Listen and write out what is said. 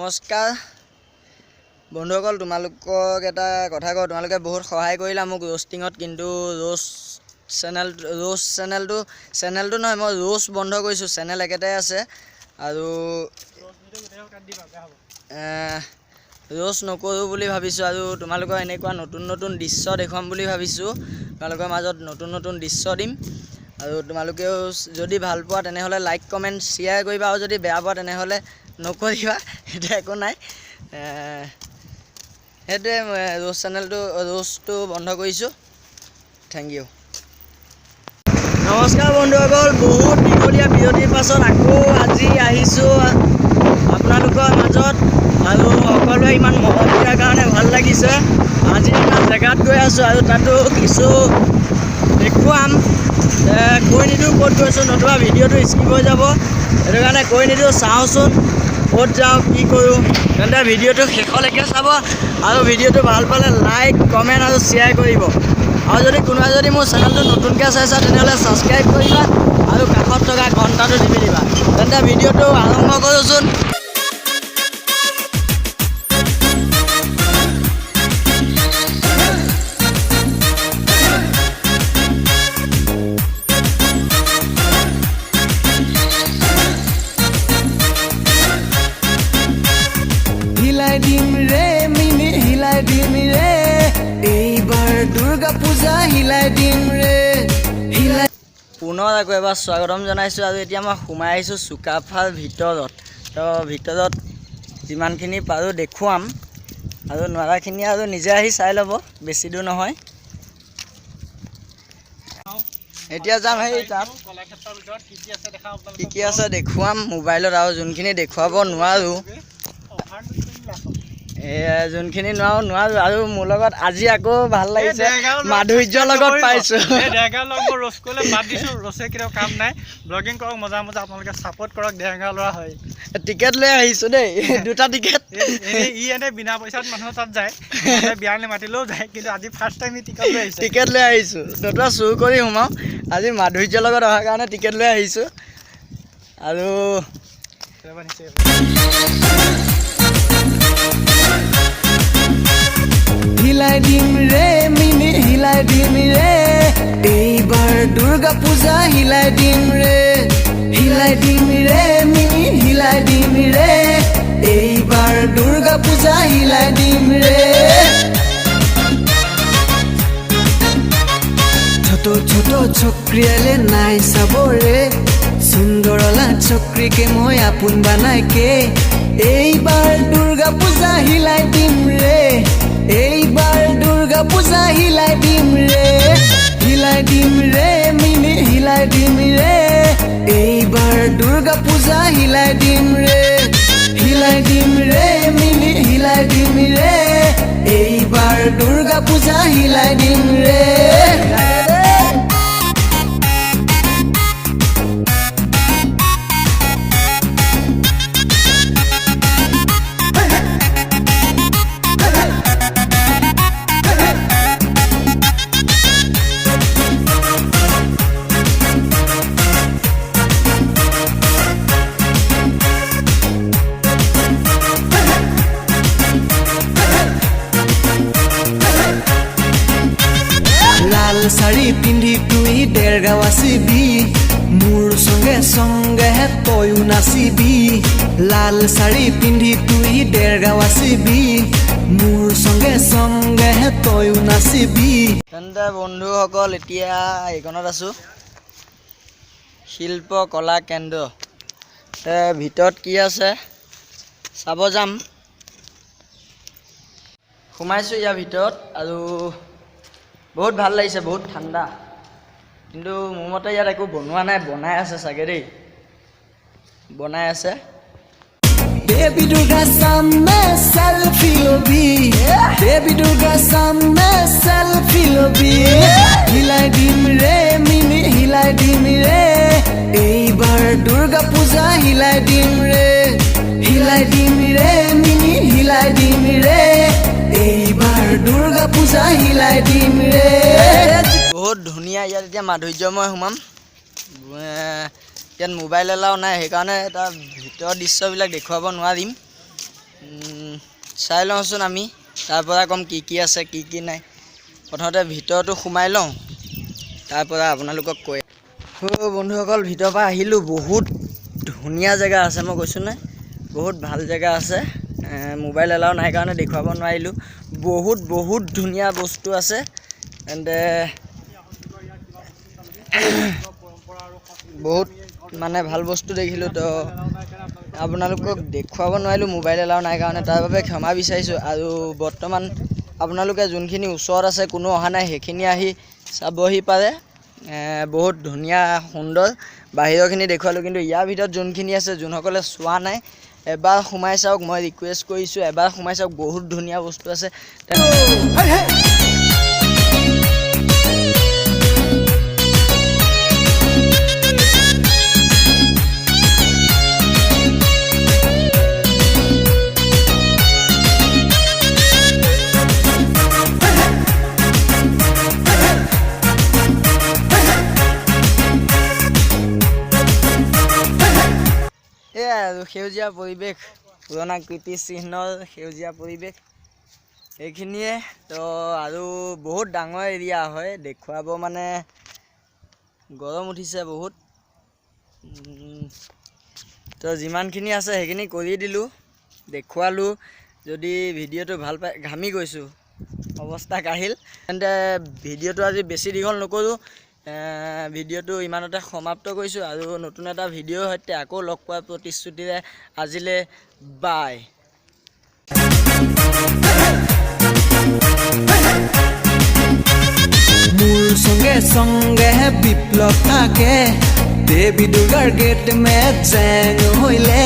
নমস্কাৰ বন্ধুসকল, তোমালোকক এটা কথা কওঁ। তোমালোকে বহুত সহায় কৰিলা মোক ৰ'ষ্টিঙত, কিন্তু ৰ'ষ্ট চেনেলটো, চেনেলটো নহয়, মই ৰ'ষ্ট বন্ধ কৰিছোঁ, চেনেল একেটাই আছে। আৰু ৰ'ষ্ট নকৰোঁ বুলি ভাবিছোঁ আৰু তোমালোকৰ এনেকুৱা নতুন নতুন দৃশ্য দেখুৱাম বুলি ভাবিছোঁ। তোমালোকৰ মাজত নতুন নতুন দৃশ্য দিম আৰু তোমালোকেও যদি ভাল পোৱা, তেনেহ'লে লাইক, কমেণ্ট, শ্বেয়াৰ কৰিবা আৰু যদি বেয়া পোৱা, তেনেহ'লে নকৰিবা, সেইটো একো নাই। সেইটোৱে, ৰ'ষ্ট চেনেলটো, ৰ'ষ্টটো বন্ধ কৰিছোঁ। Thank U. নমস্কাৰ বন্ধুসকল, বহুত দীঘলীয়া বিৰতিৰ পাছত আকৌ আজি আহিছোঁ আপোনালোকৰ মাজত আৰু সকলোৱে ইমান মৰম দিয়াৰ কাৰণে ভাল লাগিছে। আজি এটা জেগাত গৈ আছোঁ আৰু তাতো কিছু দেখুৱাম। কৈ নিদিওঁ ক'ত গৈছোঁ, নতুবা ভিডিঅ'টো স্কিপ হৈ যাব। সেইটো কাৰণে কৈ নিদিওঁ। চাওঁচোন ক'ত যাওঁ, কি কৰোঁ। তেন্তে ভিডিঅ'টো শেষলৈকে চাব আৰু ভিডিঅ'টো ভাল পালে লাইক, কমেণ্ট আৰু শ্বেয়াৰ কৰিব। আৰু যদি কোনোবাই যদি মোৰ চেনেলটো নতুনকৈ চাইছা, তেনেহ'লে ছাবস্ক্ৰাইব কৰিবা আৰু কাষত থকা ঘণ্টাটো টিপি দিবা। তেন্তে ভিডিঅ'টো আৰম্ভ কৰোঁচোন। হিলাই দিম ৰে মিনি, হিলাই দিম ৰে, এইবাৰ দুৰ্গা পূজা হিলাই দিম ৰে, হিলাই পুনৰ আকৌ এবাৰ স্বাগতম জনাইছোঁ আৰু এতিয়া মই সোমাই আহিছোঁ চুকাফাৰ ভিতৰত। তো ভিতৰত যিমানখিনি পাৰোঁ দেখুৱাম আৰু নোৱাৰাখিনি আৰু নিজে আহি চাই ল'ব, বেছি দূৰ নহয়। এতিয়া যাম সেই তাত। কলাক্ষেত্ৰৰ ভিতৰত কি কি আছে দেখাম। কি কি আছে দেখুৱাম মোবাইলত আৰু যোনখিনি দেখুৱাব নোৱাৰোঁ, যোনখিনি নোৱাৰোঁ নোৱাৰোঁ। আৰু মোৰ লগত আজি আকৌ ভাল লাগিছে, মাধুৰ্যৰ লগত পাইছোঁ। দেৰগাঁও লগ মই ৰ'ষ্ট কৰিলে বাদ দিছোঁ, ৰ'চে কেতিয়াও কাম নাই। ব্লগিং কৰক মজা মজা, আপোনালোকে ছাপৰ্ট কৰক, দেৰগাঁও ল'ৰা হয়। টিকেট লৈ আহিছোঁ দেই, দুটা টিকেট। এনেই ই এনেই বিনা পইচাত মানুহ তাত যায়, মানুহে বিয়ালৈ মাতিলেও যায়, কিন্তু আজি ফাৰ্ষ্ট টাইম ই টিকট লৈ আহিছে। টিকেট লৈ আহিছোঁ, নতুবা চুৰ কৰি সোমাওঁ। আজি মাধুৰ্যৰ লগত অহাৰ কাৰণে টিকেট লৈ আহিছোঁ আৰু এবাৰ নিছে। হিলাই দিম ৰে মিনি, হিলাই দিম ৰে, এইবাৰ দুৰ্গা পূজা হিলাই দিম ৰে, হিলাই দিম ৰে মিনি, হিলাই দিম ৰে, এইবাৰ দুৰ্গা পূজা হিলাই দিম ৰে। ছোট ছোট ছক্ৰিয়ালে নাই চাবৰে, সুন্দৰলা ছক্ৰিকে মই আপোন বানাইকে, এইবাৰ দুৰ্গা পূজা হিলাই দিম ৰে, এইবাৰ দুৰ্গা পূজা হিলাই দিম ৰে, হিলাই দিম ৰে মিনি, হিলাই দিম ৰে, এইবাৰ দুৰ্গা পূজা হিলাই দিম ৰে, হিলাই দিম ৰে মিনি, হিলাই দিম ৰে, এইবাৰ দুৰ্গা পূজা হিলাই দিম ৰে। লাল শাৰী পিন্ধি তুই দেৰগাঁও আসিবি, মোৰ সঙ্গে সঙ্গে তয়ো নাচিবি। লাল শাৰী পিন্ধি তুই দেৰগাঁও আসিবি, মোৰ সঙ্গে সঙ্গে তয়ো নাচিবি। তেন্তে বন্ধুসকল, এতিয়া এইকণত আছোঁ, শিল্প কলা কেন্দ্ৰ। ভিতৰত কি আছে চাব যাম। সোমাইছোঁ ইয়াৰ ভিতৰত আৰু বহুত ভাল লাগিছে, বহুত ঠাণ্ডা। কিন্তু মোৰ মতে ইয়াত একো বনোৱা নাই, বনাই আছে চাগে দেই, বনাই আছে। দেৱী দুৰ্গা সামনে সেলফি লবি, দেৱী দুৰ্গা সামনে সেলফি লবি। হিলাই দিম ৰে মিনি, হিলাই দিম ৰে, এইবাৰ দুৰ্গা পূজা হিলাই দিম ৰে, হিলাই দিম ৰে মিনি, হিলাই দিম ৰে, এইবাৰ দুৰ্গা পূজা হিলাই দিম ৰে। বহুত ধুনীয়া ইয়াত। এতিয়া মাধুৰ্যময় সোমাম। ইয়াত মোবাইল এলাও নাই, সেইকাৰণে এটা ভিতৰৰ দৃশ্যবিলাক দেখুৱাব নোৱাৰিম। চাই লওঁচোন আমি, তাৰ পৰা ক'ম কি কি আছে কি কি নাই। প্ৰথমতে ভিতৰতো সোমাই লওঁ, তাৰ পৰা আপোনালোকক কৈ। বন্ধুসকল, ভিতৰৰ পৰা আহিলোঁ, বহুত ধুনীয়া জেগা আছে, মই কৈছোঁ নাই, বহুত ভাল জেগা আছে। মোবাইল এলাও নাই কাৰণে দেখুৱাব নোৱাৰিলোঁ। বহুত বহুত ধুনীয়া বস্তু আছে। তেন্তে বহুত মানে ভাল বস্তু দেখিলোঁ, তো আপোনালোকক দেখুৱাব নোৱাৰিলোঁ মোবাইল এলাও নাই কাৰণে, তাৰ বাবে ক্ষমা বিচাৰিছোঁ। আৰু বৰ্তমান আপোনালোকে যোনখিনি ওচৰত আছে, কোনো অহা নাই, সেইখিনি আহি চাবহি পাৰে। বহুত ধুনীয়া সুন্দৰ বাহিৰৰখিনি দেখুৱালোঁ, কিন্তু ইয়াৰ ভিতৰত যোনখিনি আছে, যোনসকলে চোৱা নাই, এবাৰ সোমাই চাওক। মই ৰিকুৱেষ্ট কৰিছোঁ, এবাৰ সোমাই চাওক, বহুত ধুনীয়া বস্তু আছে। সেয়াই আৰু সেউজীয়া পৰিৱেশ, পুৰণা কীৰ্তিচিহ্নৰ সেউজীয়া পৰিৱেশ, এইখিনিয়ে। তো আৰু বহুত ডাঙৰ এৰিয়া হয়, দেখুৱাব মানে গৰম উঠিছে বহুত। তো যিমানখিনি আছে সেইখিনি কৰি দিলোঁ, দেখুৱালোঁ। যদি ভিডিঅ'টো ভাল পায়, ঘামি গৈছোঁ, অৱস্থা কাহিল। তেন্তে ভিডিঅ'টো আজি বেছি দীঘল নকৰোঁ, ভিডিঅ'টো ইমানতে সমাপ্ত কৰিছোঁ। আৰু নতুন এটা ভিডিঅ'ৰ সৈতে আকৌ লগ পোৱাৰ প্ৰতিশ্ৰুতিৰে আজিলৈ বাই। মোৰ সঙ্গে সঙ্গে বিপ্লৱ থাকে, দেৱী দুৰ্গাৰ গেট মে জেং হইলে।